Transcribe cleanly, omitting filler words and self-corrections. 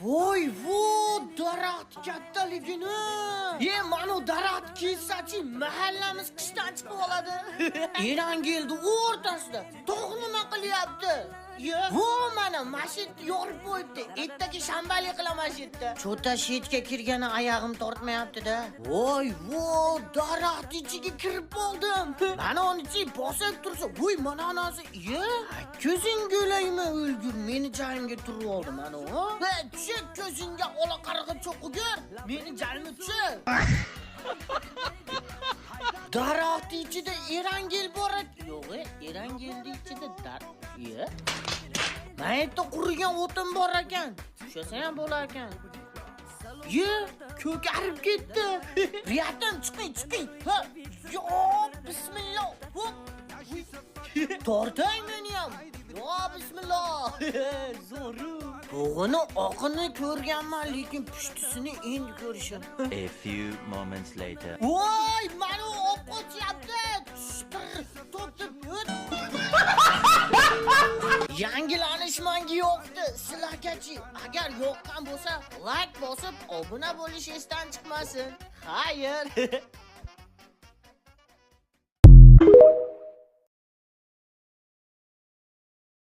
Voy, vo, daraxt kattaligini. E, mana daraxt kessachi, mahallamiz qishdan chiqib oladi. Erangeldi o'rtasida. Tog' nima qilyapti? Ye, vo, mana mashit yorib qo'yibdi. Ertaga shanbalik qilaman shu yerda. Cho'ta shetga kirgani oyog'im tortmayapti-da. Voy, vo, daraxt ichiga kirib qoldim. Mana unichi bosib tursa, voy, mana onasi, ye, ko'zing o'laymi o'lgur, meni joyimga turib oldi mana u. Va tushib ko'zingga ola qarg'a cho'qigur. Meni joyimga tushib. Daraxt ichida erangel bor. Yo'q, erangelni ichida dar. Ye. Mana yerda qurigan o'tin bor ekan. Tushasa ham bo'lar ekan. Ye, ko'karib ketdi. Riyatdan chiqing, chiqing. Ha, yo, bismillah. Hop. Tortay meni ham. Yo, bismillah. Zo'ru. Bo'g'ini oqini ko'rganman, lekin pushtisini endi ko'rishim. A few moments later. Voy, mani olib qochyapti. Tushtir, to'pib o't. Yangilanish menga yoqdi. Sizlargachi, agar yoqqan bo'lsa, like bosib, obuna bo'lish esdan chiqmasin. Xayr.